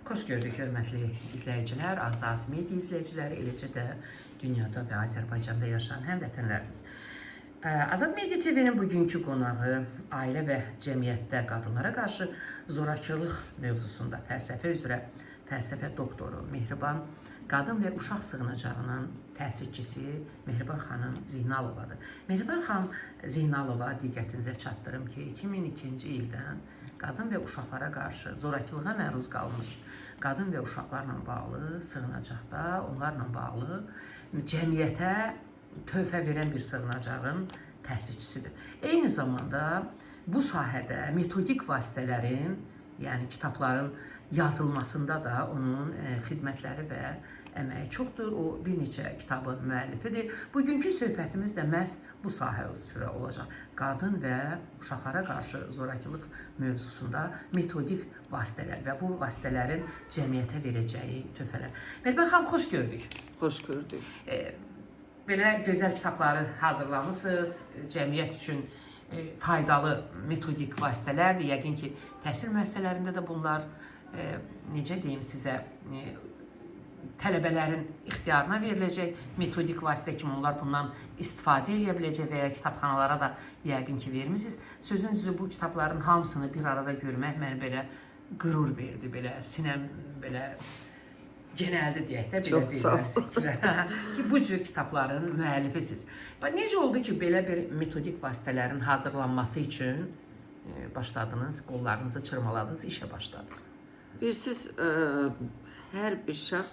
Xoş gördük hörmətli izləyicilər, Azad Media izləyiciləri, eləcə də dünyada və Azərbaycanda yaşayan həmvətənlərimiz. Azad Media TV-nin bugünkü qonağı ailə və cəmiyyətdə qadınlara qarşı zorakılıq mövzusunda fəlsəfə üzrə fəlsəfə doktoru Mehriban Qadın və Uşaq Sığınacağının təsisçisi Mehriban xanım Zeynalovadır. Mehriban xanım Zeynalova, diqqətinizə çatdırım ki, 2002-ci ildən qadın və uşaqlara qarşı zorakılığa məruz qalmış qadın və uşaqlarla bağlı sığınacaqda, onlarla bağlı cəmiyyətə töhfə verən bir sığınacağın təsisçisidir. Eyni zamanda bu sahədə metodik vasitələrin, yəni kitabların yazılmasında da onun xidmətləri və əməyi çoxdur. O bir neçə kitabın müəllifidir. Bugünkü söhbətimiz də məhz bu sahə üzrə olacaq. Qadın və uşaqlara qarşı zorakılıq mövzusunda metodik vasitələr və bu vasitələrin cəmiyyətə verəcəyi töhfələr. Mehriban xanım, xoş gördük. Xoş gördük. Belə gözəl kitabları hazırlamısınız. Cəmiyyət üçün faydalı metodik vasitələrdir. Yəqin ki, təhsil müəssisələrində də bunlar necə deyim sizə, tələbələrin ixtiyarına veriləcək metodik vasitə kimi onlar bundan istifadə edə biləcək və ya kitabxanalara da yəqin ki vermisiniz. Sözün düzü, bu kitabların hamısını bir arada görmək mənə belə qürur verdi, belə sinəm belə genəldi deyək də, belə Çox sağ ol. deyirlər ki, bu cür kitabların müəllifisiniz. Bax, necə oldu ki, belə bir metodik vasitələrin hazırlanması üçün başladınız, qollarınızı çırmaladınız, işə başladınız? Bilirsiniz, hər bir şəxs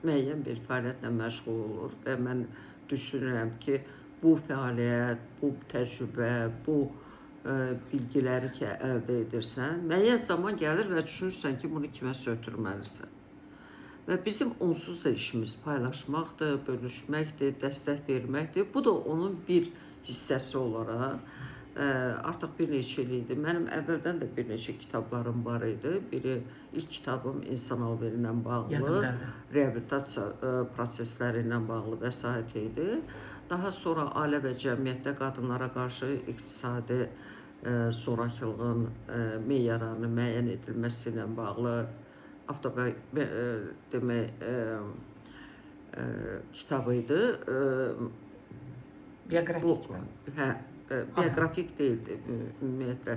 müəyyən bir fəaliyyətlə məşğul olur və mən düşünürəm ki, bu fəaliyyət, bu təcrübə, bu bilgiləri ki əldə edirsən, müəyyən zaman gəlir və düşünürsən ki, bunu kiməsə ötürməlisən. Və bizim onsuz da işimiz paylaşmaqdır, bölüşməkdir, dəstək verməkdir. Bu da onun bir hissəsi olaraq artıq bir neçə il idi. Mənim əvvəldən də bir neçə kitablarım var idi. Biri, ilk kitabım insan alveri ilə bağlı, Yadımdadır. Reabilitasiya prosesləri ilə bağlı vəsait idi. Daha sonra ailə və cəmiyyətdə qadınlara qarşı iqtisadi zorakılığın meyarlarının müəyyən edilməsi ilə bağlı avtobi demək kitabı idi. Bioqrafik Bu kitab. Hə, bioqrafik deyildi ümumiyyətlə.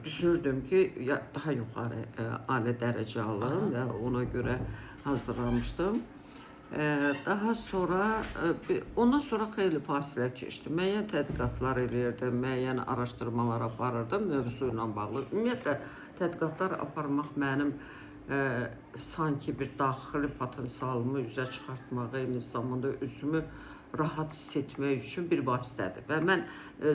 Düşünürdüm ki, ya daha yuxarı ali dərəcə alım və ona görə hazırlamışdım. Daha sonra ondan sonra xeyli fasilə keçdi. Müəyyən tədqiqatlar eləyirdim, müəyyən araşdırmalar aparırdım mövzu ilə bağlı. Ümumiyyətlə tədqiqatlar aparmaq mənim sanki bir daxili potensialımı üzə çıxartmağı, eyni zamanda özümü rahat hiss etmək üçün bir vasitədir. Və mən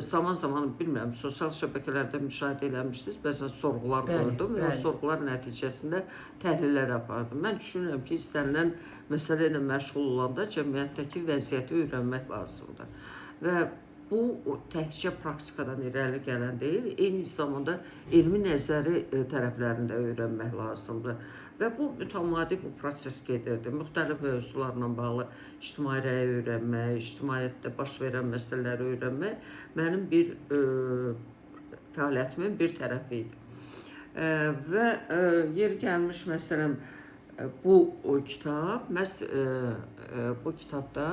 zaman-zaman, bilmirəm, sosial şəbəkələrdə müşahidə eləmişdiniz, bəzən sorğular qoydum və o sorğular nəticəsində təhlillər apardım. Mən düşünürəm ki, istənilən məsələ ilə məşğul olanda cəmiyyətdəki vəziyyəti öyrənmək lazımdır. Və bu o təkcə praktikadan irəli gələn deyil, eyni zamanda elmi nəzəri tərəflərini də öyrənmək lazımdır. Və bu mütəmadi bu proses gedirdi. Müxtəlif mövzularla bağlı ictimai rəyi öyrənmək, ictimaiyyətdə baş verən məsələləri öyrənmək mənim bir fəaliyyətimin bir tərəfi idi. Və yeri gəlmiş, məsələn, bu o kitab, məhz bu kitabda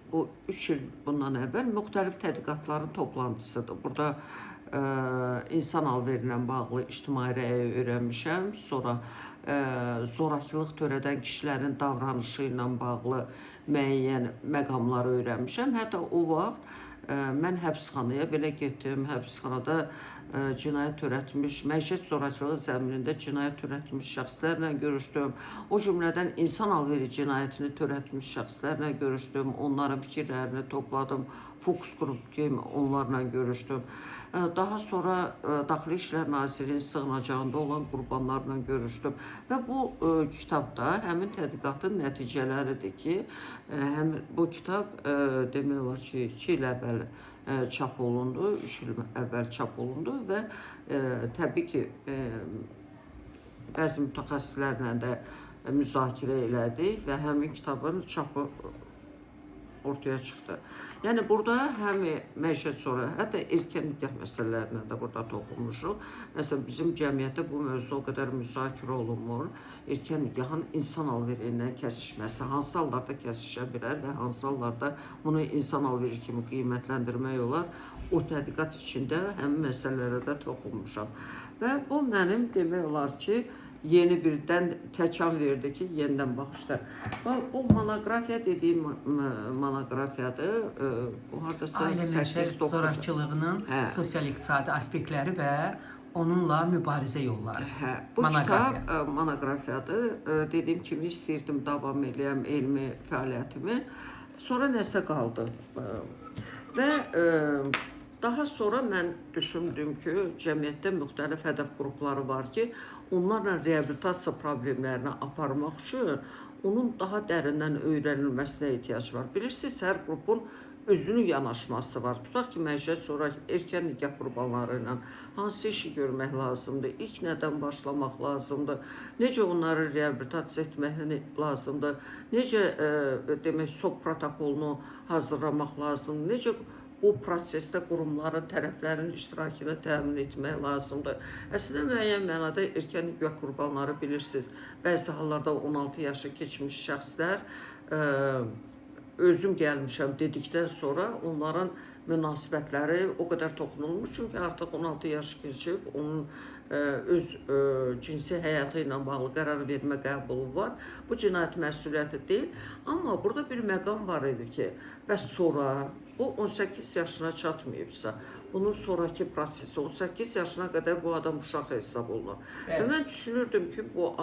bu 3 il bundan əvvəl müxtəlif tədqiqatların toplantısıdır. Burada insan alveri ilə bağlı ictimai rəyi öyrənmişəm. Sonra zorakılıq törədən kişilərin davranışı ilə bağlı müəyyən məqamları öyrənmişəm. Hətta o vaxt mən həbsxanaya belə getdim. Həbsxanada cinayət törətmiş, məişət zorakılığı zəminində cinayət törətmiş şəxslərlə görüşdüm. O cümlədən insan alveri cinayətini törətmiş şəxslərlə görüşdüm. Onların fikirlərini topladım. Fokus qrup kimi onlarla görüşdüm. Daha sonra Daxili İşlər Nazirliyinin sığınacağında olan qurbanlarla görüşdüm. Və bu kitabda həmin tədqiqatın nəticələridir ki, həm bu kitab demək olar ki, 2 il əvvəl çap olundu, 3 il əvvəl çap olundu və təbii ki, bəzi mütəxəssislərlə də müzakirə elədik və həmin kitabın çapı ortaya çıxdı. Yəni burada həm məişət sonra, hətta erkən nikah məsələlərinə də burada toxunmuşuq. Məsələn, bizim cəmiyyətdə bu mövzu o qədər müzakirə olunmur. Erkən nikahın insan alveri ilə kəsişməsi, hansı hallarda kəsişə bilər və hansı hallarda bunu insan alveri kimi qiymətləndirmək olar. O tədqiqat içində həmin məsələlərə də toxunmuşam. Və bu mənim demək olar ki, yeni birdən təkan verdi ki, yenidən baxışlar. Bu monoqrafiya dediyim monoqrafiyadır. Bu hardasa Ailə məişət 8-9 zorakılığının sosial-iqtisadi aspektləri və onunla mübarizə yolları. Hə, bu Monoqrafiya. kitab monoqrafiyadır. Dediyim kimi istəyirdim davam eləyəm elmi fəaliyyətimi. Sonra nəsə qaldı. Və daha sonra mən düşündüm ki, cəmiyyətdə müxtəlif hədəf qrupları var ki, onlarla reabilitasiya problemlərini aparmaq üçün onun daha dərindən öyrənilməsinə ehtiyac var. Bilirsiniz, hər qrupun özünün yanaşması var. Tutaq ki, məişət sonra erkən nikah qurbanları ilə hansı işi görmək lazımdır, ilk nədən başlamaq lazımdır, necə onları reabilitasiya etmək lazımdır, necə demək SOP protokolunu hazırlamaq lazımdır, necə bu prosesdə qurumların, tərəflərin iştirakını təmin etmək lazımdır. Əslində müəyyən mənada erkən nikah qurbanları bilirsiniz, bəzi hallarda 16 yaşı keçmiş şəxslər özüm gəlmişəm dedikdən sonra onların münasibətləri o qədər toxunulmur. Çünki artıq 16 yaş keçib, onun öz cinsi həyatı ilə bağlı qərar vermə qəbulu var. Bu cinayət məsuliyyəti deyil. Amma burada bir məqam var idi ki, və sonra bu 18 yaşına çatmayıbsa, bunun sonrakı prosesi 18 yaşına qədər bu adam uşaq hesab olunur. Bəli. Və mən düşünürdüm ki, bu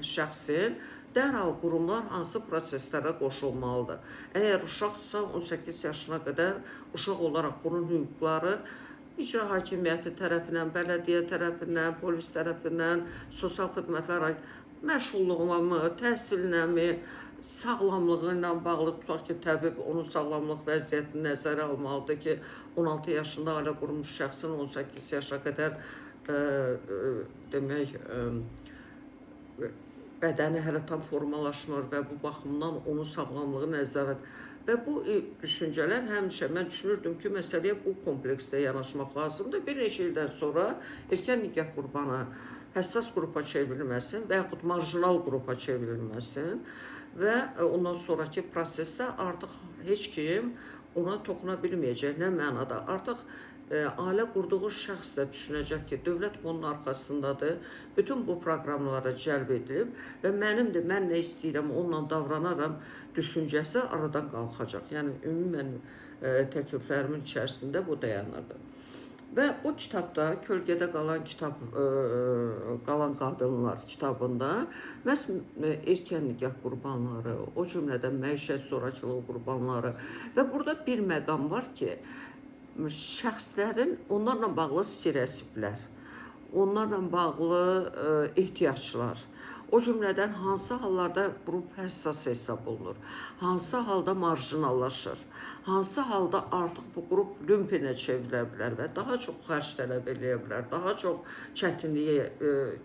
şəxsin dərhal qurumlar hansı proseslərə qoşulmalıdır. Əgər uşaqdırsa, 18 yaşına qədər uşaq olaraq bunun hüquqları icra hakimiyyəti tərəfindən, bələdiyyə tərəfindən, polis tərəfindən, sosial xidmətlər məşğulluğuna mı, təhsilinə mi, sağlamlığı ilə bağlı, tutaq ki, təbib onun sağlamlıq vəziyyətini nəzərə almalıdır ki, 16 yaşında ailə qurmuş şəxsin 18 yaşa qədər demək bədəni hələ tam formalaşmır və bu baxımdan onun sağlamlığı nəzərə və bu düşüncələr həmişə mən düşünürdüm ki, məsələyə bu kompleksdə yanaşmaq lazımdır. Bir neçə ildən sonra erkən nikah qurbanı həssas qrupa çevrilməsin və yaxud marjinal qrupa çevrilməsin və ondan sonrakı prosesdə artıq heç kim ona toxuna bilməyəcək. Nə mənada? Artıq ailə qurduğu şəxs də düşünəcək ki, dövlət bunun arxasındadır, bütün bu proqramlara cəlb edilib və mənimdir, mən nə istəyirəm, onunla davranaram düşüncəsi aradan qalxacaq. Yəni, ümumən təkliflərimin içərisində bu dayanırdı. Və bu kitabda, Kölgədə qalan kitab, qalan qadınlar kitabında məhz erkən nikah qurbanları, o cümlədən məişət zorakılığı qurbanları və burada bir məqam var ki, şəxslərin onlarla bağlı stereotiplər, onlarla bağlı ehtiyaclar, o cümlədən hansı hallarda qrup həssas hesab olunur, hansı halda marjinallaşır, hansı halda artıq bu qrup lümpenə çevrilə bilər və daha çox xərc tələb eləyə bilər, daha çox çətinliyə,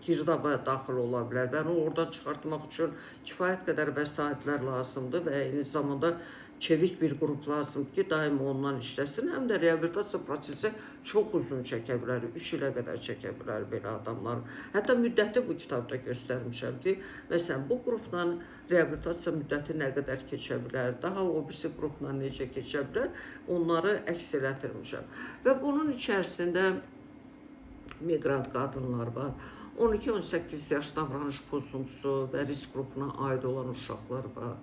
girdaba daxil ola bilər və onu oradan çıxartmaq üçün kifayət qədər vəsaitlər lazımdır və eyni zamanda çevik bir qrup lazımdır ki, daima ondan işləsin. Həm də reabilitasiya prosesi çox uzun çəkə bilər, 3 ilə qədər çəkə bilər belə adamlar. Hətta müddəti bu kitabda göstərmişəm ki, məsələn, bu qrupla reabilitasiya müddəti nə qədər keçə bilər, daha o birisi qrupla necə keçə bilər, onları əks elətdirmişəm. Və bunun içərisində miqrant qadınlar var, 12-18 yaş davranış pozuntusu və risk qrupuna aid olan uşaqlar var.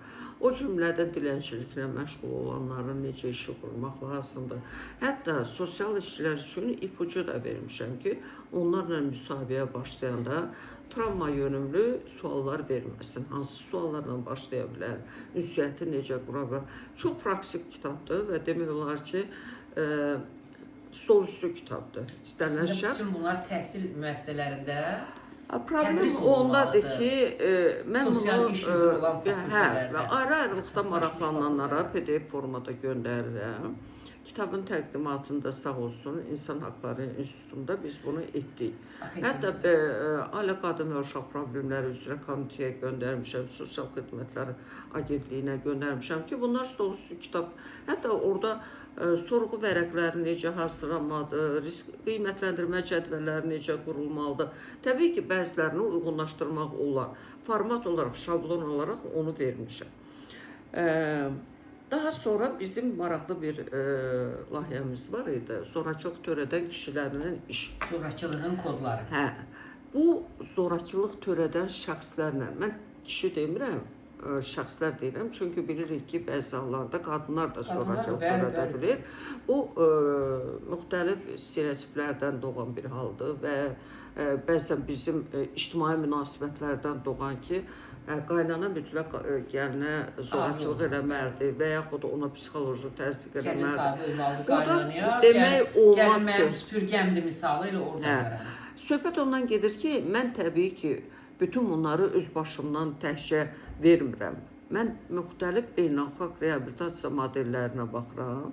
O cümlədə dilənçiliklə məşğul olanların necə işi qurmaq lazımdır. Hətta sosial işçilər üçün ipucu da vermişəm ki, onlarla müsahibəyə başlayanda travma yönümlü suallar verməsin. Hansı suallarla başlaya bilər, ünsiyyəti necə qura bilər. Çox praktik kitabdır və demək olar ki, stol üstü kitabdır. İstənilən şəxs. Bütün bunlar təhsil müəssisələrində problem tədris ondadır ki, mən sosial bunu iş üzrə olan fakültələrdə, ayrı-ayrılıqda ixtisaslaşmış maraqlananlara fakültələrdə. PDF formada göndərirəm. Kitabın təqdimatında sağ olsun İnsan Haqları İnstitutunda biz bunu etdik. Hətta Akademiyada. Ailə Qadın və Uşaq Problemləri üzrə komitəyə göndərmişəm, Sosial Xidmətlər Agentliyinə göndərmişəm ki, bunlar stolüstü kitab. Hətta orada sorğu vərəqləri necə hazırlanmalıdır, risk qiymətləndirmə cədvəlləri necə qurulmalıdır. Təbii ki, bəzilərini uyğunlaşdırmaq olar. Format olaraq, şablon olaraq onu vermişəm. Daha sonra bizim maraqlı bir layihəmiz var idi. Zorakılıq törədən kişilərinin iş. Zorakılığın kodları. Hə. Bu zorakılıq törədən şəxslərlə, mən kişi demirəm, şəxslər deyirəm, çünki bilirik ki, bəzi hallarda qadınlar da zorakılıq törədə bilir. Bu müxtəlif stereotiplərdən doğan bir haldır və bəzən bizim ictimai münasibətlərdən doğan ki, qaynana mütləq gəlinə zorakılıq eləməlidir və yaxud ona psixoloji təzyiq Gəlin eləməlidir. tabi olmalıdır Burada qaynanaya. demək olmaz Gəlin mənim ki, süpürgəmdir misalı elə orada yaranır. Söhbət ondan gedir ki, mən təbii ki, bütün bunları öz başımdan təkcə vermirəm. Mən müxtəlif beynəlxalq reabilitasiya modellərinə baxıram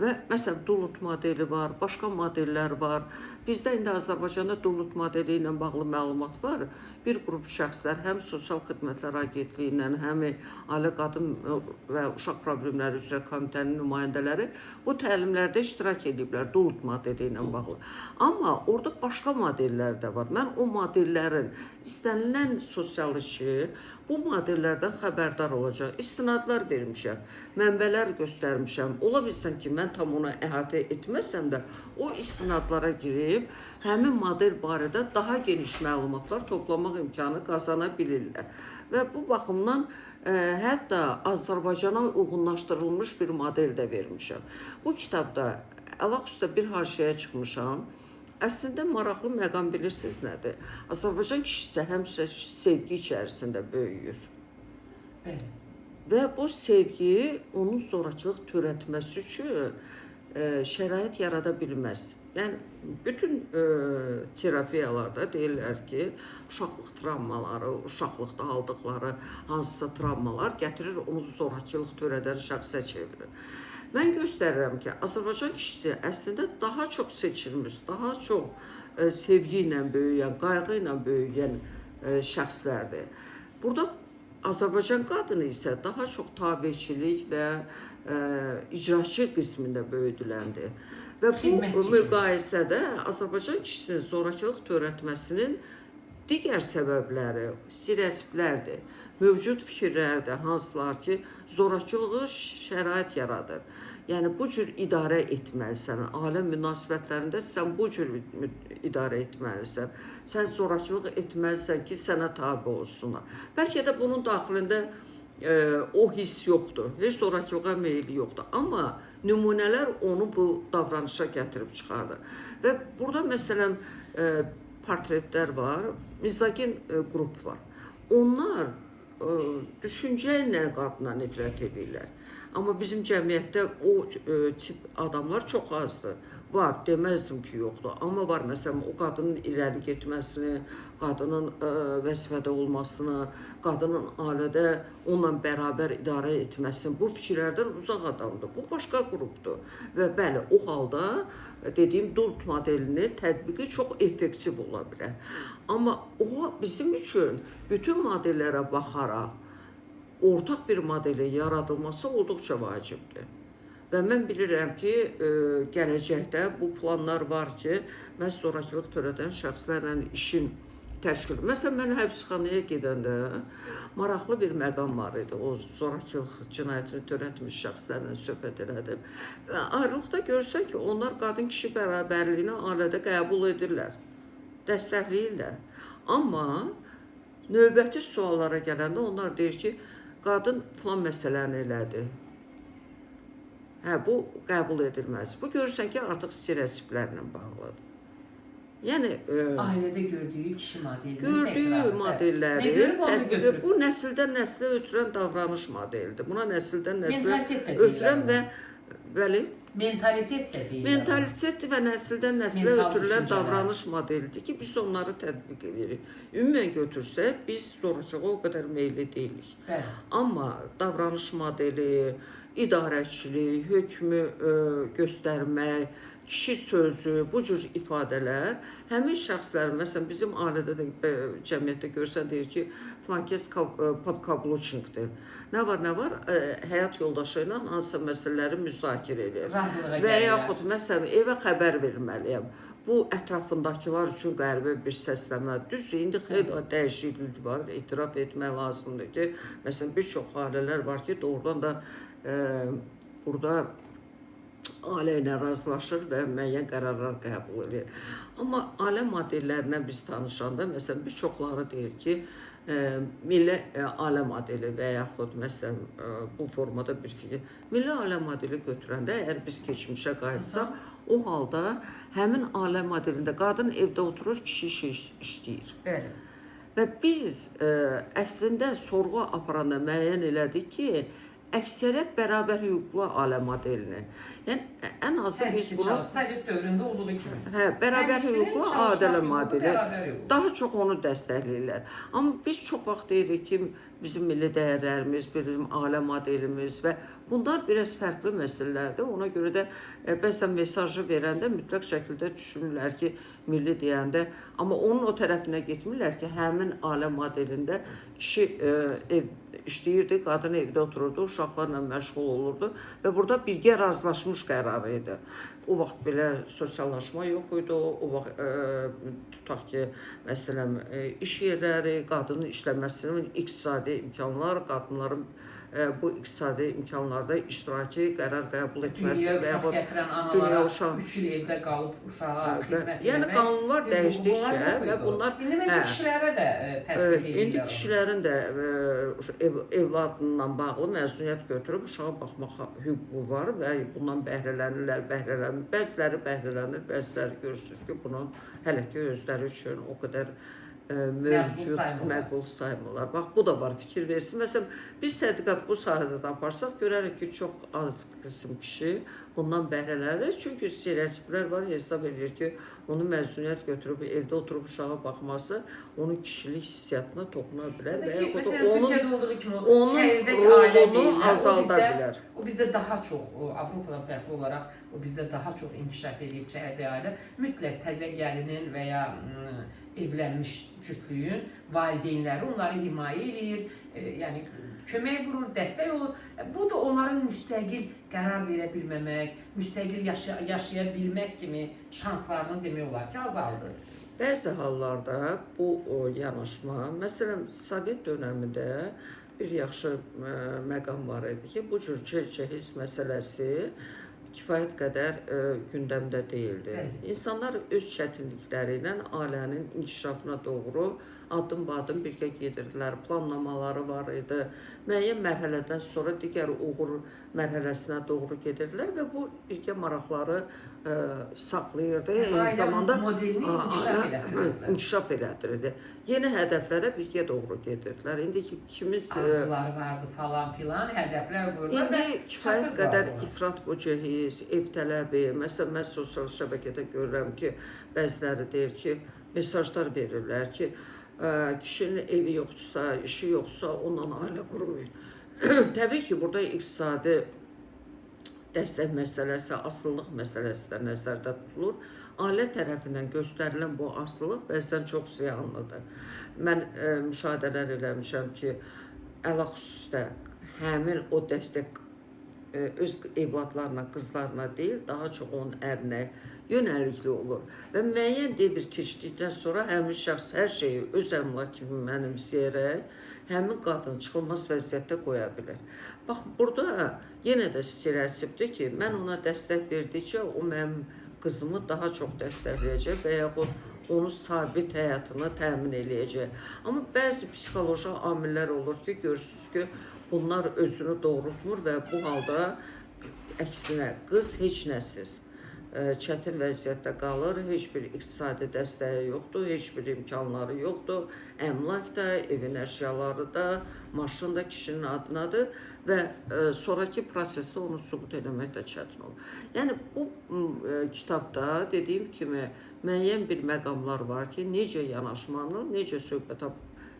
və məsələn Dulut modeli var, başqa modellər var. Bizdə indi Azərbaycanda Dulut modeli ilə bağlı məlumat var. Bir qrup şəxslər həm Sosial Xidmətlər Agentliyi ilə, həm Ailə Qadın və Uşaq Problemləri üzrə Komitənin nümayəndələri bu təlimlərdə iştirak ediblər Dulut modeli ilə bağlı. Amma orada başqa modellər də var. Mən o modellərin istənilən sosial işçi bu modellərdən xəbərdar olacaq. İstinadlar vermişəm, mənbələr göstərmişəm. Ola bilsin ki, mən tam onu əhatə etməsəm də o istinadlara girib həmin model barədə daha geniş məlumatlar toplamaq imkanı qazana bilirlər. Və bu baxımdan hətta Azərbaycana uyğunlaşdırılmış bir model də vermişəm. Bu kitabda əlaq üstə bir haşiyə çıxmışam. Əslində maraqlı məqam bilirsiniz nədir? Azərbaycan kişisi həmişə sevgi içərisində böyüyür. Bəli. Və bu sevgi onun zorakılıq törətməsi üçün şərait yarada bilməz. Yəni bütün terapiyalarda deyirlər ki, uşaqlıq travmaları, uşaqlıqda aldıqları hansısa travmalar gətirir onu zorakılıq törədən şəxsə çevirir. Mən göstərirəm ki, Azərbaycan kişisi əslində daha çox seçilmiş, daha çox sevgi ilə böyüyən, qayğı ilə böyüyən şəxslərdir. Burada Azərbaycan qadını isə daha çox tabeçilik və icraçı qismində böyüdüləndir. Və bu müqayisədə Azərbaycan kişisinin zorakılıq törətməsinin digər səbəbləri, stereotiplərdir, mövcud fikirlərdir, hansılar ki, zorakılığı şərait yaradır. Yəni bu cür idarə etməlisən, ailə münasibətlərində sən bu cür idarə etməlisən. Sən zorakılıq etməlisən ki, sənə tabe olsunlar. Bəlkə də bunun daxilində o hiss yoxdur, heç zorakılığa meyli yoxdur. Amma nümunələr onu bu davranışa gətirib çıxardır. Və burada məsələn portretlər var, mizogen qrup var. Onlar düşüncə ilə qadına nifrət edirlər. Amma bizim cəmiyyətdə o tip adamlar çox azdır. Var, deməzdim ki, yoxdur. Amma var, məsələn, o qadının irəli getməsini, qadının vəzifədə olmasını, qadının ailədə onunla bərabər idarə etməsini, bu fikirlərdən uzaq adamdır. Bu başqa qrupdur. Və bəli, o halda dediyim Dulut modelinin tətbiqi çox effektiv ola bilər. Amma o bizim üçün bütün modellərə baxaraq ortaq bir modelin yaradılması olduqca vacibdir. Və mən bilirəm ki, gələcəkdə bu planlar var ki, məhz zorakılıq törədən şəxslərlə işin təşkil. Məsələn, mən həbsxanaya gedəndə maraqlı bir məqam var idi. O zorakılıq cinayətini törətmiş şəxslərlə söhbət elədim. Və ayrılıqda görürsən ki, onlar qadın-kişi bərabərliyini ailədə qəbul edirlər, dəstəkləyirlər. Amma növbəti suallara gələndə onlar deyir ki, qadın filan məsələni elədi. Hə, bu qəbul edilməz. Bu görürsən ki, artıq stereotiplərlə bağlıdır. Yəni ailədə gördüyü kişi modelinin gördüyü modelləri görüb onu götürüb. Bu nəsildən nəslə ötürən davranış modelidir. Buna nəsildən nəslə Mentalitet də ötürən və bəli, Mentalitet də deyirlər. Mentalitetdir və nəsildən nəslə Mental ötürülən düşüncələr. davranış modelidir ki, biz onları tətbiq edirik. Ümumən götürsək, biz zorakılığa o qədər meyilli deyilik. Bəli. Amma davranış modeli, idarəçilik, hökmü göstərmək, kişi sözü, bu cür ifadələr həmin şəxslərin, məsələn, bizim ailədə də cəmiyyətdə görsən deyir ki, filankəs podkabluçnikdir. Nə var, nə var? Həyat yoldaşı ilə hansısa məsələləri müzakirə edir. Razılığa Və gəlirlər. yaxud məsələn evə xəbər verməliyəm. Bu ətrafındakılar üçün qəribə bir səsləmə. Düzdür, indi xeyli dəyişiklik var, etiraf etmək lazımdır ki, məsələn bir çox ailələr var ki, doğrudan da burada ailə ilə razılaşır və müəyyən qərarlar qəbul edir. Amma ailə modellərinə biz tanışanda, məsələn, bir çoxları deyir ki, milli ailə modeli və yaxud məsələn bu formada bir fikir. Milli ailə modeli götürəndə əgər biz keçmişə qayıtsaq, o halda həmin ailə modelində qadın evdə oturur, kişi iş işləyir. Bəli. Və biz əslində sorğu aparanda müəyyən elədik ki, əksəriyyət bərabər hüquqlu ailə modelini. Yəni ən azı Hər biz ikisi bunu çalışsa, Sovet dövründə olduğu kimi. hə, bərabər Hər ikisinin hüquqlu çalışmaq adalə hüququ modeli. bərabər hüquq. Daha çox onu dəstəkləyirlər. Amma biz çox vaxt deyirik ki, bizim milli dəyərlərimiz, bizim ailə modelimiz və bunlar biraz fərqli məsələlərdir. Ona görə də bəzən mesajı verəndə mütləq şəkildə düşünürlər ki, milli deyəndə, amma onun o tərəfinə getmirlər ki, həmin ailə modelində kişi ev işləyirdi, qadın evdə otururdu, uşaqlarla məşğul olurdu və burada birgə razılaşmış qərarı idi. O vaxt belə sosiallaşma yox idi. O vaxt tutaq ki, məsələn, iş yerləri, qadının işləməsinin iqtisadi imkanlar, qadınların bu iqtisadi imkanlarda iştirakı, qərar qəbul etməsi Dünyaya və uşaq yaxud gətirən dünya analara uşaq 3 il evdə qalıb uşağa Və- xidmət yəni eləmək qanunlar hüququ dəyişdikcə bunlar yox və idi. bunlar İndi məncə hə, kişilərə də tətbiq İndi eləyirlər onu. kişilərin də evladından bağlı məzuniyyət götürüb uşağa baxmaq hüququ var və bundan bəhrələnirlər, bəhrələnmir. Bəziləri bəhrələnir, bəziləri görürsünüz ki, bunu hələ ki özləri üçün o qədər mövcud, saymırlar. məqbul saymırlar. Bax, bu da var, fikir versin. Məsələn, biz tədqiqat bu sahədə də aparsaq, görərik ki, çox az qism kişi bundan bəhrələnir. Çünki stereotiplər var, hesab edir ki, onun məzuniyyət götürüb evdə oturub uşağa baxması onun kişilik hissiyatına toxuna bilər və Ki, yaxud da məsələn, onun Türkiyədə olduğu kimi o onun çəyirdək ailə rolunu deyirlər. O azalda bizdə, bilər. o bizdə daha çox, o Avropadan fərqli olaraq, o bizdə daha çox inkişaf edib çəyirdək ailə. Mütləq təzə gəlinin və ya evlənmiş cütlüyün valideynləri onları himayə eləyir, yəni kömək vurur, dəstək olur. Bu da onların müstəqil qərar verə bilməmək, müstəqil yaşaya bilmək kimi şanslarını demək olar ki, azaldır. Bəzi hallarda bu o yanaşma, məsələn, Sovet dönəmində bir yaxşı məqam var idi ki, bu cür cehiz məsələsi kifayət qədər gündəmdə deyildi. Bəli. İnsanlar öz çətinlikləri ilə ailənin inkişafına doğru addım-adım birgə gedirdilər, planlamaları var idi. Müəyyən mərhələdən sonra digər uğur mərhələsinə doğru gedirdilər və bu birgə maraqları saxlayırdı. Eyni Ailə zamanda modelini inkişaf elətdirirdilər. İnkişaf elətdirirdi. Yeni hədəflərə birgə doğru gedirdilər. İndi ki, kimin Arzuları vardı falan filan, hədəflər qoyurdular və İndi kifayət çatırdılar qədər buna. ifrat bu cehiz, ev tələbi. Məsələn, mən sosial şəbəkədə görürəm ki, bəziləri deyir ki, mesajlar verirlər ki, kişinin evi yoxdursa, işi yoxdursa, onunla ailə qurmayın. Təbii ki, burada iqtisadi dəstək məsələsi, asılılıq məsələsi də nəzərdə tutulur. Ailə tərəfindən göstərilən bu asılılıq bəzən çox ziyanlıdır. Mən müşahidələr eləmişəm ki, ələxüsusda həmin o dəstək öz evladlarına, qızlarına deyil, daha çox onun ərinə yönəlikli olur. Və müəyyən devr keçdikdən sonra həmin şəxs hər şeyi öz əmlak kimi mənimsəyərək həmin qadını çıxılmaz vəziyyətdə qoya bilər. Bax, burada yenə də stereotipdir ki, mən ona dəstək verdikcə o mənim qızımı daha çox dəstəkləyəcək və yaxud onu sabit həyatını təmin eləyəcək. Amma bəzi psixoloji amillər olur ki, görürsünüz ki, bunlar özünü doğrultmur və bu halda əksinə qız heç nəsiz. çətin vəziyyətdə qalır, heç bir iqtisadi dəstəyi yoxdur, heç bir imkanları yoxdur. Əmlak da, evin əşyaları da, maşın da kişinin adınadır və sonrakı prosesdə onu sübut eləmək də çətin olur. Yəni bu kitabda dediyim kimi müəyyən bir məqamlar var ki, necə yanaşmanı, necə söhbət,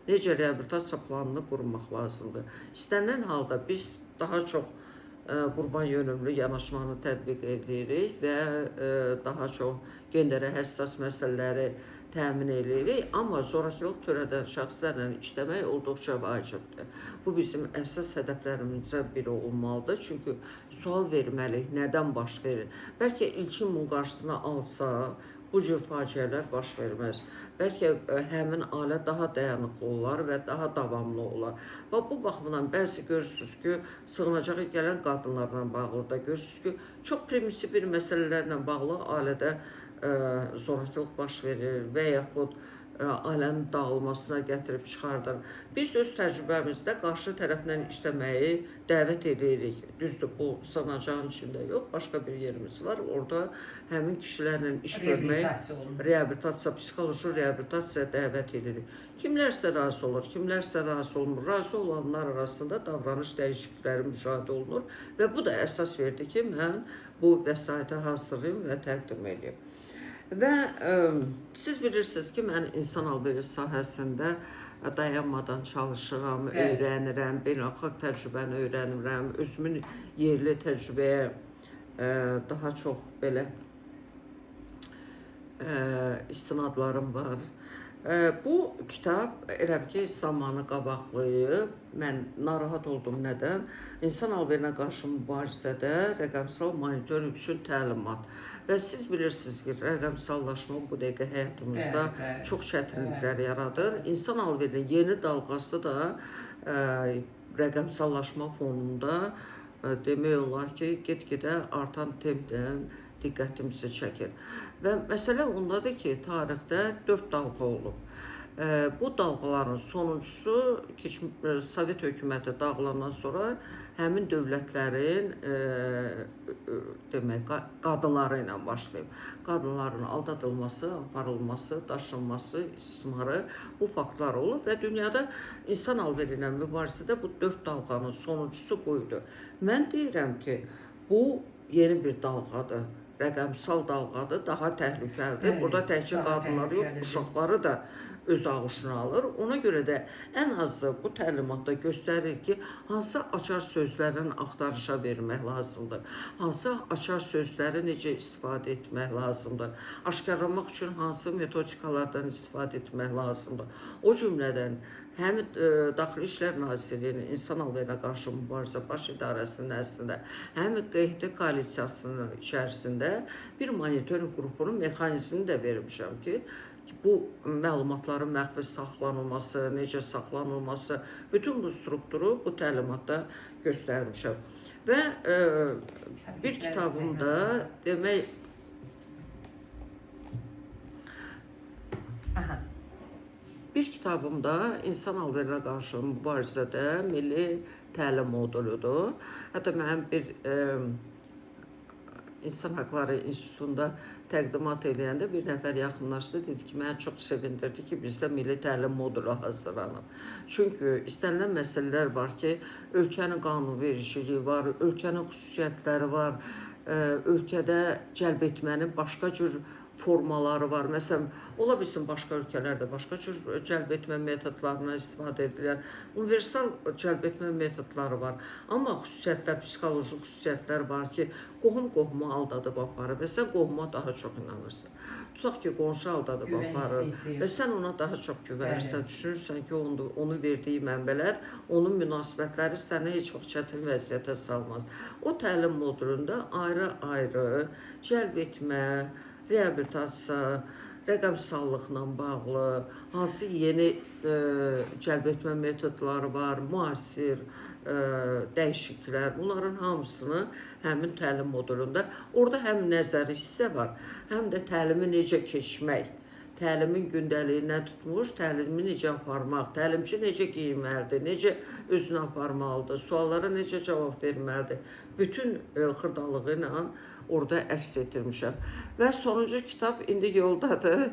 necə reabilitasiya planını qurmaq lazımdır. İstənilən halda biz daha çox qurban yönümlü yanaşmanı tətbiq edirik və daha çox genderə həssas məsələləri təmin edirik, amma zorakılıq törədən şəxslərlə işləmək olduqca vacibdir. Bu bizim əsas hədəflərimizdən biri olmalıdır. Çünki sual verməliyik, nədən baş verir? Bəlkə ilkin bunun qarşısını alsa, bu cür faciələr baş verməz. Bəlkə həmin ailə daha dayanıqlı olar və daha davamlı olar. Və bu baxımdan bəzi görürsünüz ki, sığınacağa gələn qadınlarla bağlı da görürsünüz ki, çox primitiv bir məsələlərlə bağlı ailədə zorakılıq baş verir və yaxud ailənin dağılmasına gətirib çıxardır. Biz öz təcrübəmizdə qarşı tərəflə işləməyi dəvət edirik. Düzdür, bu sığınacağın içində yox, başqa bir yerimiz var. Orada həmin kişilərlə iş görmək, reabilitasiya, psixoloji reabilitasiyaya dəvət edirik. Kimlərsə razı olur, kimlərsə razı olmur. Razı olanlar arasında davranış dəyişiklikləri müşahidə olunur və bu da əsas verdi ki, mən bu vəsaiti hazırlayım və təqdim edeyim. Və siz bilirsiniz ki, mən insan alveri sahəsində dayanmadan çalışıram, öyrənirəm, beynəlxalq təcrübəni öyrənirəm, özümün yerli təcrübəyə daha çox belə istinadlarım var. Bu kitab elə ki zamanı qabaqlayıb. Mən narahat oldum nədən? İnsan alverinə qarşı mübarizədə rəqəmsal monitorinq üçün təlimat. Və siz bilirsiniz ki, rəqəmsallaşma bu dəqiqə həyatımızda çox çətinliklər yaradır. İnsan alverinin yeni dalğası da rəqəmsallaşma fonunda demək olar ki, get-gedə artan templə diqqətimizi çəkir. Və məsələ ondadır ki, tarixdə 4 dalğa olub. Bu dalğaların sonuncusu Sovet hökuməti dağılandan sonra həmin dövlətlərin demək qadınları ilə başlayıb. Qadınların aldadılması, aparılması, daşınması, istismarı, bu faktlar olub və dünyada insan alveri ilə mübarizədə bu 4 dalğanın sonuncusu bu idi. Mən deyirəm ki, bu yeni bir dalğadır. Rəqəmsal dalğadır, daha təhlükəlidir. Burada təkcə qadınları yox, uşaqları da öz ağuşuna alır. Ona görə də ən azı bu təlimatda göstərir ki, hansı açar sözlərin axtarışa vermək lazımdır. Hansı açar sözləri necə istifadə etmək lazımdır. Aşkarlamaq üçün hansı metodikalardan istifadə etmək lazımdır. O cümlədən həm Daxili İşlər Nazirliyinin İnsan Alverinə qarşı mübarizə baş idarəsinin əslində, həm QHT koalisiyasının içərisində bir monitorinq qrupunun mexanizmini də vermişəm ki, bu məlumatların məxfi saxlanılması, necə saxlanılması, bütün bu strukturu bu təlimatda göstərmişəm. Və bir kitabımda demək bir kitabımda insan alverinə qarşı mübarizədə milli təlim moduludur. Hətta mənim bir İnsan Haqları İnstitutunda təqdimat eləyəndə bir nəfər yaxınlaşdı, dedi ki, məni çox sevindirdi ki, bizdə milli təlim modulu hazırlanıb. Çünki istənilən məsələlər var ki, ölkənin qanunvericiliyi var, ölkənin xüsusiyyətləri var, ölkədə cəlb etmənin başqa cür formaları var. Məsələn, ola bilsin başqa ölkələrdə başqa cür cəlb etmə metodlarından istifadə edilir. Universal cəlb etmə metodları var. Amma xüsusiyyətlər, psixoloji xüsusiyyətlər var ki, qohum qohumu aldadıb aparır və sən qohuma daha çox inanırsan. Tutaq ki, qonşu aldadıb aparır və sən ona daha çox güvənirsən, düşünürsən ki, onun verdiyi mənbələr, onun münasibətləri səni heç vaxt çətin vəziyyətə salmaz. O təlim modulunda ayrı-ayrı cəlb etmə, reabilitasiya, rəqəmsallıqla bağlı, hansı yeni cəlb etmə metodları var, müasir dəyişikliklər, bunların hamısını həmin təlim modulunda, orada həm nəzəri hissə var, həm də təlimi necə keçmək. Təlimin gündəliyindən tutmuş, təlimi necə aparmaq, təlimçi necə geyinməlidir, necə özünü aparmalıdır, suallara necə cavab verməlidir. Bütün xırdalığı ilə orada əks etdirmişəm. Və sonuncu kitab indi yoldadır.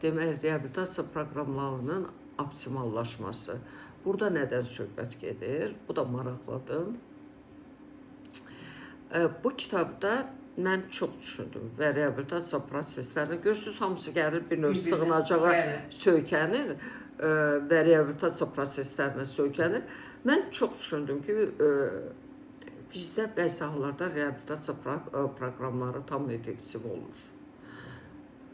Demək, reabilitasiya proqramlarının optimallaşması. Burada nədən söhbət gedir? Bu da maraqlıdır. Bu kitabda mən çox düşündüm və reabilitasiya proseslərini görürsüz, hamısı gəlir bir növ sığınacağa söykənir və reabilitasiya proseslərinə söykənir. Mən çox düşündüm ki, bizdə bəzi hallarda reabilitasiya proqramları tam effektiv olmur.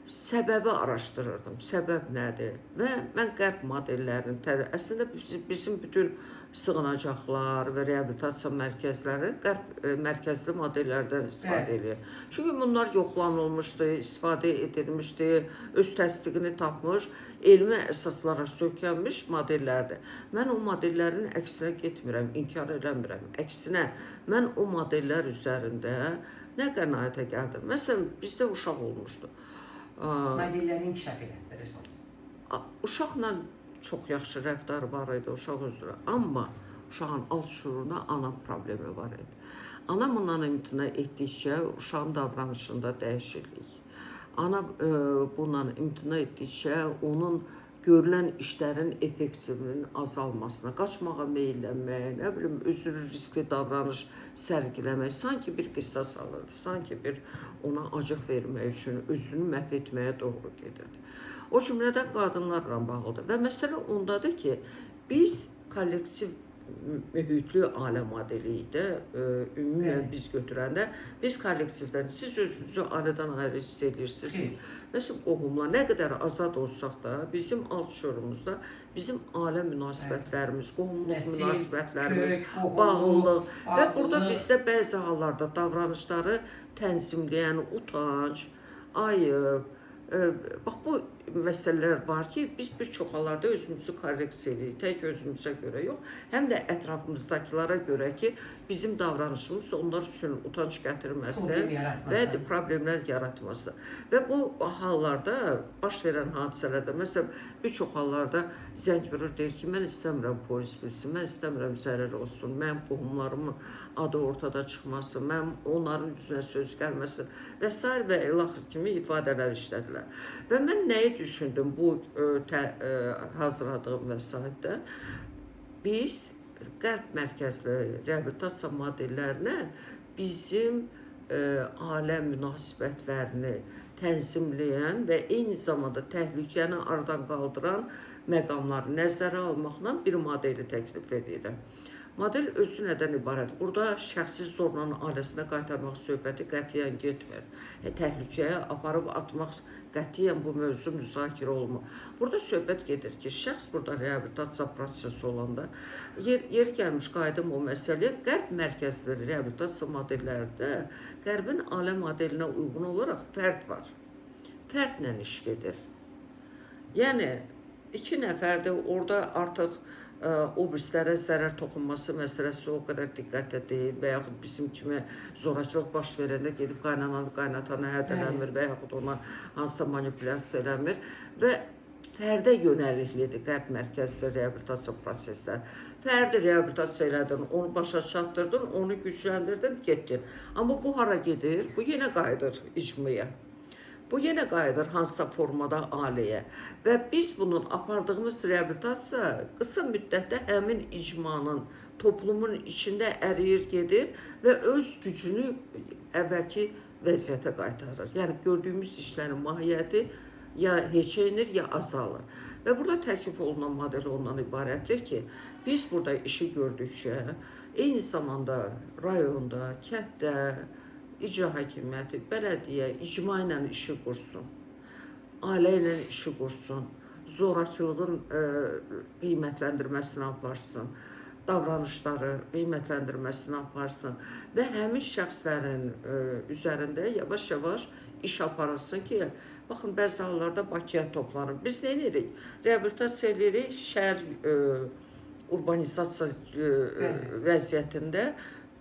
Səbəbi araşdırırdım. Səbəb nədir? Və mən qərb modellərinin əslində bizim bütün sığınacaqlar və reabilitasiya mərkəzləri qərb mərkəzli modellərdən istifadə edir. Çünki bunlar yoxlanılmışdı, istifadə edilmişdi, öz təsdiqini tapmış, elmi əsaslara söykənmiş modellərdir. Mən o modellərin əksinə getmirəm, inkar eləmirəm. Əksinə, mən o modellər üzərində nə qənaətə gəldim? Məsələn, bizdə uşaq olmuşdu. Modelləri inkişaf elətdirirsiniz. Uşaqla çox yaxşı rəftar var idi, uşaq üzrə. Amma uşağın alt şuurunda ana problemi var idi. Ana bundan imtina etdikcə uşağın davranışında dəyişiklik. Ana bundan imtina etdikcə onun görülən işlərin effektivliyinin azalmasına, qaçmağa meyllənməyə, nə bilim, özünü riskli davranış sərgiləmək, sanki bir qisas alırdı, sanki bir ona acıq vermək üçün özünü məhv etməyə doğru gedirdi. O cümlədən qadınlarla bağlıdır. Və məsələ ondadır ki, biz kollektiv mühitli ailə modeliyik də, ümumən biz götürəndə, biz kollektivdən, siz özünüzü ailədən ayrı hiss edirsiniz. Məsələn, qohumlar nə qədər azad olsaq da, bizim alt şuurumuzda bizim ailə münasibətlərimiz, qohumluq münasibətlərimiz, kök, bağlılıq və burada bizdə bəzi hallarda davranışları tənzimləyən utanc, ayıb, bax bu məsələlər var ki, biz bir çox hallarda özümüzü korreksiya edirik, tək özümüzə görə yox, həm də ətrafımızdakılara görə ki, bizim davranışımız onlar üçün utanc gətirməsin və problemlər yaratmasın. Və bu hallarda, baş verən hadisələrdə, məsələn, bir çox hallarda zəng vurur, deyir ki, mən istəmirəm polis bilsin, mən istəmirəm zərər olsun, mənim qohumlarımın adı ortada çıxmasın, mənim onların üzünə söz gəlməsin və sair və ilaxır kimi ifadələr işlədilər. Və mən nəyi düşündüm bu hazırladığım vəsaitdə? Biz qərb mərkəzli reabilitasiya modellərinə bizim ailə münasibətlərini tənzimləyən və eyni zamanda təhlükəni aradan qaldıran məqamları nəzərə almaqla bir modeli təklif edirəm. Model özü nədən ibarət? Burada şəxsi zorla ailəsinə qaytarmaq söhbəti qətiyyən getmir. Təhlükəyə aparıb atmaq qətiyyən bu mövzu müzakirə olunmur. Burada söhbət gedir ki, şəxs burada reabilitasiya prosesi olanda, yer gəlmiş qayıdım o məsələyə, qərb mərkəzli reabilitasiya modellərində qərbin ailə modelinə uyğun olaraq fərd var. Fərdlə iş gedir. Yəni, iki nəfərdir, orada artıq o birislərə zərər toxunması məsələsi o qədər diqqətdə deyil və yaxud bizim kimi zorakılıq baş verəndə gedib qaynananı, qaynatanı hədələmir və yaxud ona hansısa manipulyasiya eləmir və fərdə yönəliklidir qərb mərkəzli reabilitasiya prosesləri. Fərdi reabilitasiya elədin, onu başa çatdırdın, onu gücləndirdin, getdin. Amma bu hara gedir? Bu yenə qayıdır icmaya. Bu yenə qayıdır hansısa formada ailəyə və biz bunun apardığımız reabilitasiya qısa müddətdə həmin icmanın, toplumun içində əriyir gedir və öz gücünü əvvəlki vəziyyətə qaytarır. Yəni gördüyümüz işlərin mahiyyəti ya heçə enir, ya azalır. Və burada təklif olunan model ondan ibarətdir ki, biz burada işi gördükcə eyni zamanda rayonda, kənddə, icra hakimiyyəti, bələdiyyə icma ilə işi qursun, ailə ilə işi qursun, zorakılığın qiymətləndirməsini aparsın, davranışları qiymətləndirməsini aparsın və həmin şəxslərin üzərində yavaş-yavaş iş aparılsın ki, baxın, bəzi hallarda Bakıya toplanır. Biz nə edirik? Reabilitasiya edirik, şəhər urbanizasiya vəziyyətində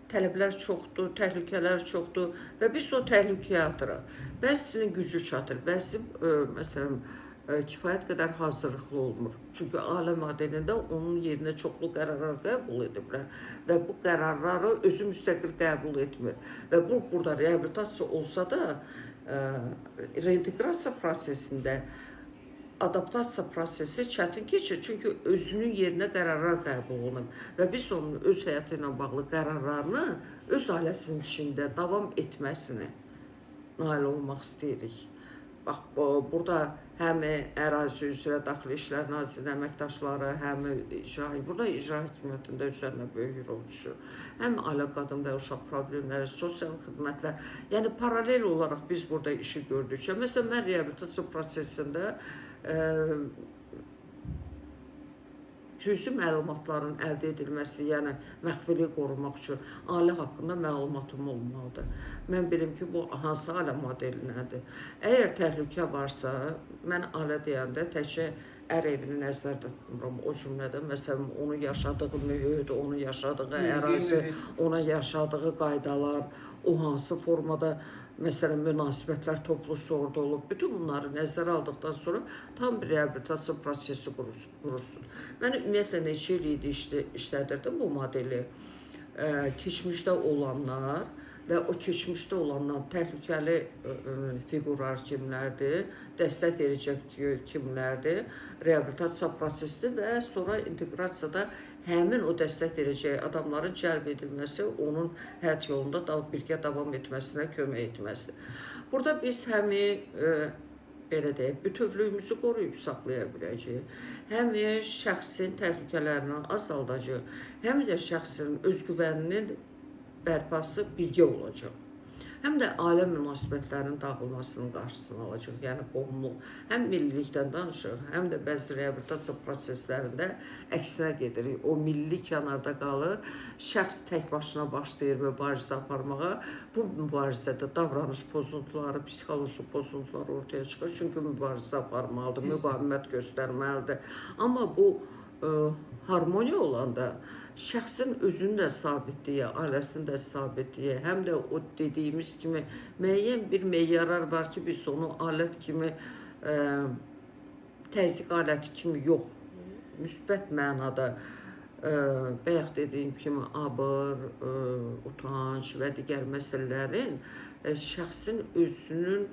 Tələblər çoxdur, təhlükələr çoxdur və biz o təhlükəyə atırıq. Bəzisinin gücü çatır, bəzisi məsələn kifayət qədər hazırlıqlı olmur. Çünki ailə modelində onun yerinə çoxlu qərarlar qəbul ediblər və bu qərarları özü müstəqil qəbul etmir. Və bu burada reabilitasiya olsa da reinteqrasiya prosesində adaptasiya prosesi çətin keçir. Çünki özünün yerinə qərarlar qəbul olunub və biz onun öz həyatı ilə bağlı qərarlarını öz ailəsinin içində davam etməsini nail olmaq istəyirik. Bax, burada həm ərazi üzrə Daxili İşlər Nazirliyinin əməkdaşları, həm icra, burada icra hakimiyyətində üzərinə böyük rol düşür. Həm ailə, qadın və uşaq problemləri, sosial xidmətlər. Yəni paralel olaraq biz burada işi gördükcə, məsələn mən reabilitasiya prosesində cüzi məlumatların əldə edilməsi, yəni məxfiliyi qorumaq üçün ailə haqqında məlumatım olmalıdır. Mən bilim ki, bu hansı ailə modelinədir. Əgər təhlükə varsa, mən ailə deyəndə təkcə ər evini nəzərdə tutmuram. O cümlədən, məsələn, onun yaşadığı mühit, onun yaşadığı ərazi, ona yaşadığı qaydalar, o hansı formada məsələn münasibətlər toplusu orada olub. Bütün bunları nəzərə aldıqdan sonra tam bir reabilitasiya prosesi qurursun. Mən ümumiyyətlə neçə il idi işlədirdim bu modeli. Keçmişdə olanlar və o keçmişdə olanlar təhlükəli fiqurlar kimlərdir, dəstək verəcək kimlərdir, reabilitasiya prosesidir və sonra inteqrasiyada həmin o dəstək verəcək adamların cəlb edilməsi onun həyat yolunda da birgə davam etməsinə kömək etməsidir. Burada biz həm belə deyək, bütövlüyümüzü qoruyub saxlaya biləcəyik, həm şəxsin təhlükələrini azaldacaq, həm də şəxsin özgüvəninin bərpası birgə olacaq. Həm də ailə münasibətlərinin dağılmasının qarşısını alacaq. Yəni qohumluq, həm millilikdən danışırıq, həm də bəzi reabilitasiya proseslərində əksinə gedirik. O milli kənarda qalır, şəxs tək başına başlayır mübarizə aparmağa. Bu mübarizədə davranış pozuntuları, psixoloji pozuntular ortaya çıxır. Çünki mübarizə aparmalıdır, müqavimət göstərməlidir. Amma bu harmoniya olanda şəxsin özünün də sabitliyi, ailəsinin də sabitliyi, həm də o dediyimiz kimi müəyyən bir meyarlar var ki, biz onu alət kimi, təzyiq aləti kimi yox, müsbət mənada, bayaq dediyim kimi abır, utanc və digər məsələlərin şəxsin özünün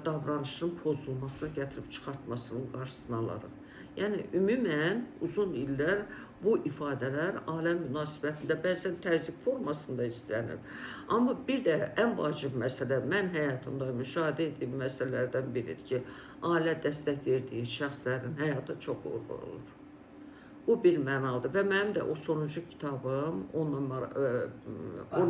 davranışının pozulmasına gətirib çıxartmasının qarşısını alarıq. Yəni ümumən uzun illər bu ifadələr ailə münasibətində bəzən təzyiq formasında istənir. Amma bir də ən vacib məsələ mən həyatımda müşahidə etdiyim məsələlərdən biridir ki, ailə dəstək verdiyi şəxslərin həyatı çox uğurlu olur. Bu bir mənalıdır və mənim də o sonuncu kitabım onunla o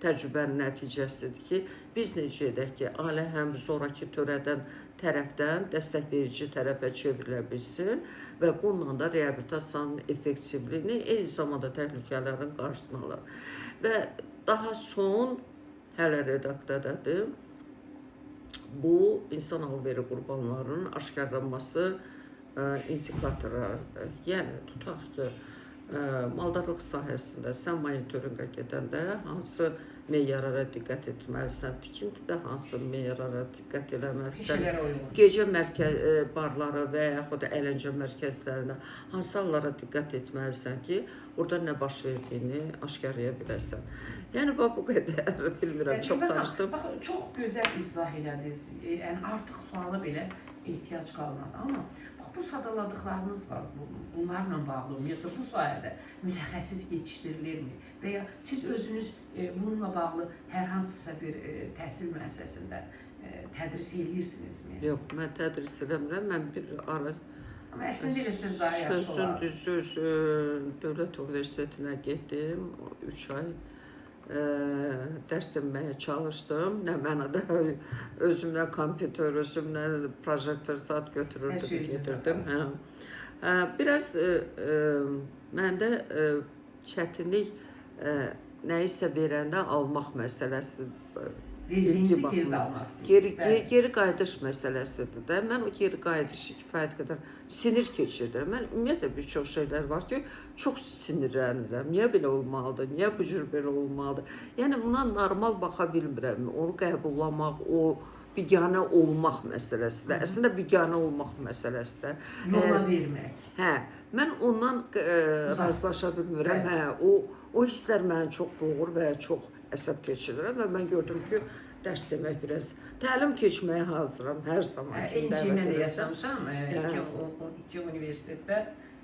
təcrübənin nəticəsidir ki, biz necə edək ki, ailə həm zoraki törədən tərəfdən dəstək verici tərəfə çevrilə bilsin və bununla da reabilitasiyanın effektivliyini, eyni zamanda təhlükələrin qarşısını alır. Və daha son hələ redaktiyadadır. Bu insan alveri qurbanlarının aşkarlanması indikatorlarıdır. Yəni tutaq ki, maldarlıq sahəsində sən monitorinqə gedəndə hansı meyarlara diqqət etməlisən, tikintidə hansı meyarlara diqqət eləməlisən, gecə mərkəz barları və yaxud da əyləncə mərkəzlərinə hansı hallara diqqət etməlisən ki, orada nə baş verdiyini aşkarlaya biləsən. Yəni bax bu qədər, bilmirəm, çox danışdım. Bax, çox gözəl izah elədiniz. Yəni artıq suala belə ehtiyac qalmadı. Amma bax bu sadaladıqlarınız var. Bunlarla bağlı ümumiyyətlə bu sahədə mütəxəssis yetişdirilirmi? Və ya siz özünüz bununla bağlı hər hansısa bir təhsil müəssisəsində tədris eləyirsinizmi? Yox, mən tədris eləmirəm. Mən bir ara Amma əslində elə siz daha yaxşı sözün olar. düzü Dövlət Universitetinə getdim. 3 ay dərs deməyə çalışdım. Nə mənada özümlə kompüter, özümlə projektor zat götürürdüm, getirdim. Hə. Biraz məndə çətinlik nəyisə verəndə almaq məsələsi Verdiyinizi Vergi geri də baxımından. almaq istəyirsiniz. Geri, geri qayıdış məsələsidir də. Mən o geri qayıdışı kifayət qədər sinir keçirdirəm. Mən ümumiyyətlə bir çox şeylər var ki, çox sinirlənirəm. Niyə belə olmalıdır? Niyə bu cür belə olmalıdır? Yəni buna normal baxa bilmirəm. Onu qəbullamaq, o biganə olmaq məsələsi də. Əslində biganə olmaq məsələsi də. Yola vermək. Hə, mən ondan razılaşa bilmirəm. Bəli. Hə, o hisslər məni çox boğur və çox əsəb keçirirəm və mən gördüm ki, dərs demək biraz təlim keçməyə hazıram hər zaman. Hə, Kim Eyni şeyi mən dəvət də eləsə. yaşamışam. Hə. İki universitetdə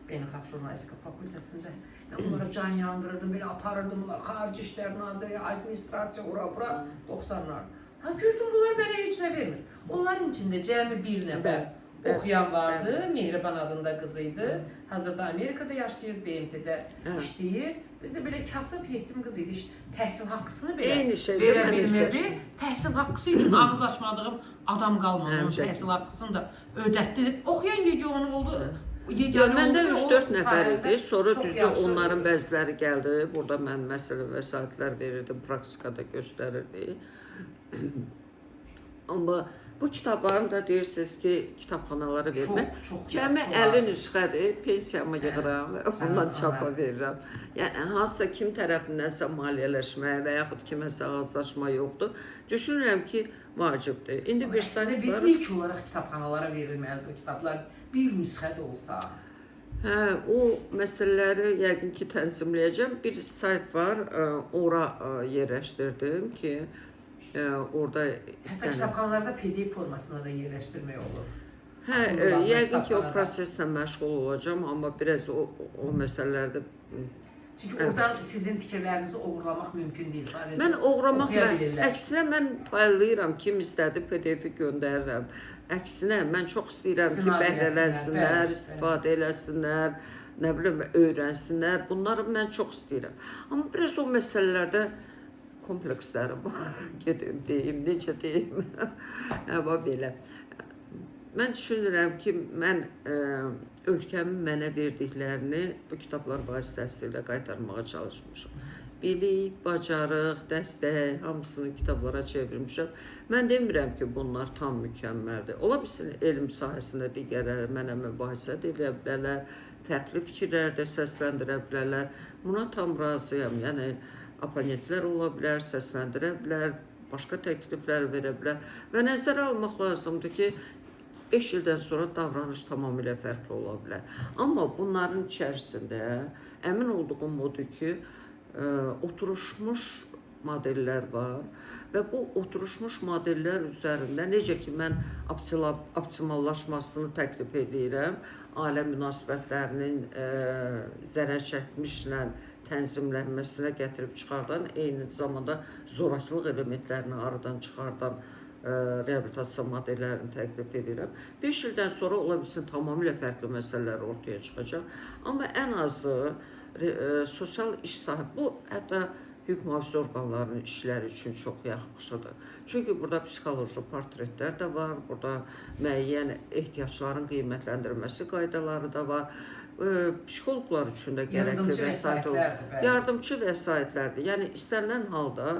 Beynəlxalq Jurnalistika Fakültəsində. Mən onlara can yandırırdım, belə aparırdım bunlar. Xarici İşlər Naziri, administrasiya, ora bura 90-lar. Ha gördüm bunlar mənə heç nə vermir. Onların içində cəmi bir nəfər Bəli, oxuyan vardı. Mehriban adında qız idi. Hazırda Amerikada yaşayır, BMT-də Hə. işləyir. Biz də belə kasıb yetim qız idi. Təhsil haqqısını belə Eyni şeydə verə mən bilmirdi. üzləşdim. Təhsil haqqısı üçün ağız açmadığım adam qalmadı. Onun Həmşə. təhsil haqqısını da ödətdi. Oxuyan yeganə oldu. Ya Yeganə məndə oldu. O 3-4 nəfər sayəndə idi. Sonra çox düzü yaxşı onların bəziləri gəldi. Burada mən məsələn vəsaitlər verirdim, praktikada göstərirdi. Amma bu kitabların da deyirsiniz ki, kitabxanalara vermək. Çox, çox Cəmi yaxşı 50 olardı. nüsxədir. Pensiyamı yığıram və ondan çapa verirəm. Yəni hansısa kim tərəfindənsə maliyyələşmə və yaxud kiməsə azlaşma yoxdur. Düşünürəm ki, vacibdir. İndi bir Əslində sayt bir var. ilk olaraq kitabxanalara verilməlidir bu kitablar. Bir nüsxə də olsa. Hə, o məsələləri yəqin ki, tənzimləyəcəm. Bir sayt var, ora yerləşdirdim ki, orada Hətta istənilən. kitabxanalarda PDF formasında da yerləşdirmək olur. Hə, Qullanma yəqin ki, o kitabxanada. proseslə məşğul olacağam, amma biraz o məsələlərdə Çünki oradan sizin fikirlərinizi oğurlamaq mümkün deyil sadəcə. Mən oğramaq oxuya mən, bilirlər. əksinə mən paylayıram, kim istədi PDF-i göndərirəm. Əksinə mən çox istəyirəm ki, İstinad eləsinlər, bəhrələnsinlər, bəli, istifadə eləsinlər, nə bilim öyrənsinlər. Bunları mən çox istəyirəm. Amma biraz o məsələlərdə komplekslərim var. Gedim deyim, necə deyim. Amma belə. Mən düşünürəm ki, mən ölkəmin mənə verdiklərini bu kitablar vasitəsilə qaytarmağa çalışmışam. Bilik, bacarıq, dəstək, hamısını kitablara çevirmişəm. Mən demirəm ki, bunlar tam mükəmməldir. Ola bilsin elm sahəsində digərləri mənə mübahisə də eləyə bilərlər, fərqli fikirlər də səsləndirə bilərlər. Buna tam razıyam. Yəni oponentlər ola bilər, səsləndirə bilər, başqa təkliflər verə bilər və nəzərə almaq lazımdır ki, 5 ildən sonra davranış tamamilə fərqli ola bilər. Amma bunların içərisində əmin olduğum odur ki, oturuşmuş modellər var və bu oturuşmuş modellər üzərində necə ki mən optimallaşmasını təklif eləyirəm, ailə münasibətlərinin zərər çəkmişlə tənzimlənməsinə gətirib çıxardan, eyni zamanda zorakılıq elementlərini aradan çıxardan reabilitasiya modellərini təklif edirəm. 5 ildən sonra ola bilsin tamamilə fərqli məsələlər ortaya çıxacaq. Amma ən azı sosial iş sahibi bu hətta hüquq mühafizə orqanlarının işləri üçün çox yaxşıdır. Çünki burada psixoloji portretlər də var, burada müəyyən ehtiyacların qiymətləndirilməsi qaydaları da var. Psixoloqlar üçün də gərəkli Yardımçı vəsait olur. vəsaitlərdir, bəli. Yardımçı vəsaitlərdir. Yəni istənilən halda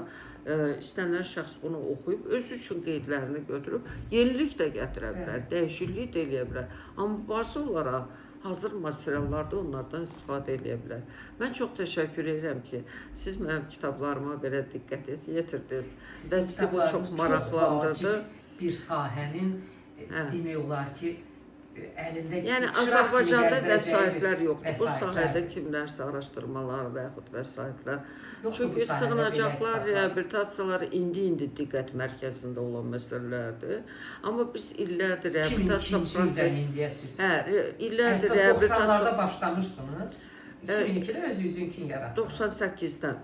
istənilən şəxs bunu oxuyub özü üçün qeydlərini götürüb yenilik də gətirə bilər, dəyişiklik də eləyə bilər. Amma bazı olaraq hazır materiallarda onlardan istifadə eləyə bilər. Mən çox təşəkkür edirəm ki, siz mənim kitablarıma belə diqqət yetirdiniz Sizin və sizi bu çox kitablarınız maraqlandırdı. vacib bir sahənin demək olar ki, əlində Yəni çıraq kimi Azərbaycanda gəzdirəcəyi bir vəsaitlər yoxdur. Bu vəsaitlərdir. sahədə kimlərsə araşdırmalar və yaxud vəsaitlər. Yoxdur bu Çünki sahədə belə sığınacaqlar, kitablar. reabilitasiyalar indi-indi diqqət mərkəzində olan məsələlərdir. Amma biz illərdir reabilitasiya 2002-ci ildən prosesi indiyə siz. Hə, illərdir Hətta reabilitasiya 90-larda başlamışdınız. 2002-də öz üzünkini yaratdınız. 98-dən.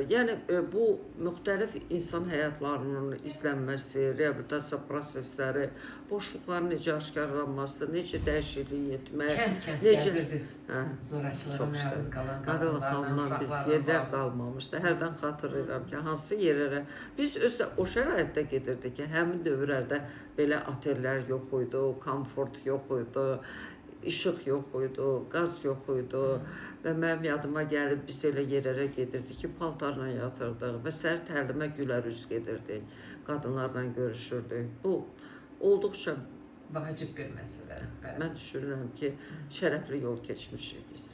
Yəni bu müxtəlif insan həyatlarının izlənməsi, reabilitasiya prosesləri, boşluqların necə aşkarlanması, necə dəyişiklik etmək, Kənd-kənd necə gəzirdiniz. Hə. Zorakılığa Çox məruz istədim. qalan Qarabağ qadınlarla, xanımdan biz uşaqlarla yerlər bağlı. qalmamışdı. Hərdən xatırlayıram ki, hansı yerlərə biz özdə o şəraitdə gedirdik ki, həmin dövrlərdə belə otellər yox idi, komfort yox idi. İşıq yox idi, qaz yox idi və mənim yadıma gəlib biz elə yerlərə gedirdik ki, paltarla yatırdıq və səhər təlimə gülər üz gedirdik. Qadınlarla görüşürdük. Bu olduqca Vacib bir məsələdir. Bəli. mən düşünürəm ki, şərəfli yol keçmişik biz.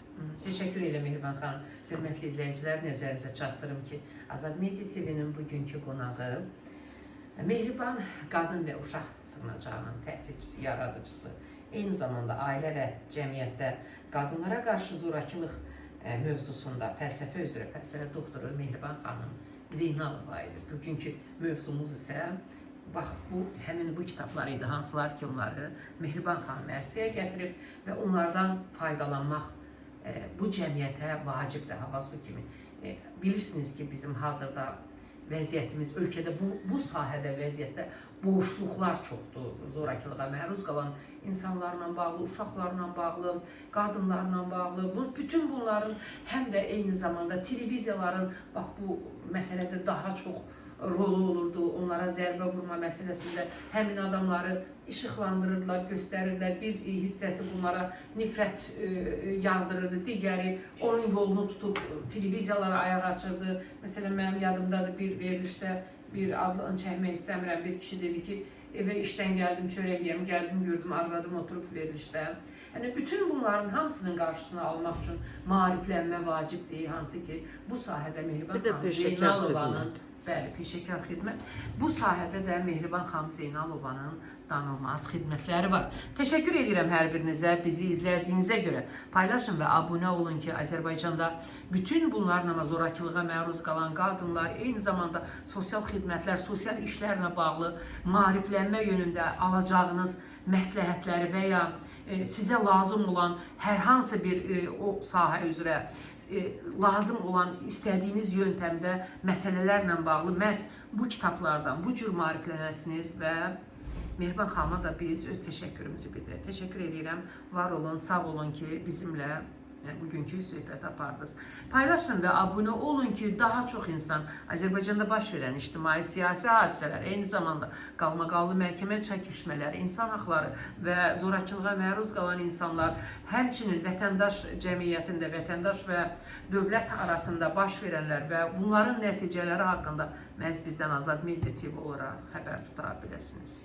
Təşəkkür edirəm Mehriban xanım. Hörmətli izləyicilər, nəzərinizə çatdırım ki, Azad Media TV-nin bugünkü qonağı Mehriban qadın və uşaq sığınacağının təsisçisi, yaradıcısı, eyni zamanda ailə və cəmiyyətdə qadınlara qarşı zorakılıq mövzusunda fəlsəfə üzrə fəlsəfə doktoru Mehriban xanım Zeynalova idi. Bugünkü mövzumuz isə bax bu həmin bu kitablar idi, hansılar ki onları Mehriban xanım ərsəyə gətirib və onlardan faydalanmaq bu cəmiyyətə vacibdir, hava su kimi. Bilirsiniz ki, bizim hazırda vəziyyətimiz ölkədə bu sahədə vəziyyətdə boşluqlar çoxdur. Zorakılığa məruz qalan insanlarla bağlı, uşaqlarla bağlı, qadınlarla bağlı. Bu bütün bunların həm də eyni zamanda televiziyaların bax bu məsələdə daha çox rolu olurdu. Onlara zərbə vurma məsələsində həmin adamları işıqlandırırdılar, göstərirdilər. Bir hissəsi bunlara nifrət yağdırırdı, digəri onun yolunu tutub televiziyalara ayaq açırdı. Məsələn, mənim yadımdadır bir verilişdə bir adını çəkmək istəmirəm, bir kişi dedi ki, evə işdən gəldim, çörək yeyəm, gəldim, gördüm arvadım oturub verilişdə. Yəni bütün bunların hamısının qarşısını almaq üçün maariflənmə vacibdir, hansı ki bu sahədə Mehriban Bir də xanım peşəkar Zeynalovanın xidmət. Bəli, peşəkar xidmət. Bu sahədə də Mehriban xanım Zeynalovanın danılmaz xidmətləri var. Təşəkkür edirəm hər birinizə bizi izlədiyinizə görə. Paylaşın və abunə olun ki, Azərbaycanda bütün bunlarla zorakılığa məruz qalan qadınlar, eyni zamanda sosial xidmətlər, sosial işlərlə bağlı maariflənmə yönündə alacağınız məsləhətləri və ya sizə lazım olan hər hansı bir o sahə üzrə lazım olan istədiyiniz yöntəmdə məsələlərlə bağlı məhz bu kitablardan bu cür maariflənəsiniz və Mehriban xanıma da biz öz təşəkkürümüzü bildiririk. Təşəkkür edirəm. Var olun, sağ olun ki, bizimlə bugünkü söhbət apardınız. Paylaşın və abunə olun ki, daha çox insan Azərbaycanda baş verən ictimai, siyasi hadisələr, eyni zamanda qalmaqallı məhkəmə çəkişmələri, insan haqları və zorakılığa məruz qalan insanlar, həmçinin vətəndaş cəmiyyətində vətəndaş və dövlət arasında baş verənlər və bunların nəticələri haqqında məhz bizdən Azad Media TV olaraq xəbər tuta biləsiniz.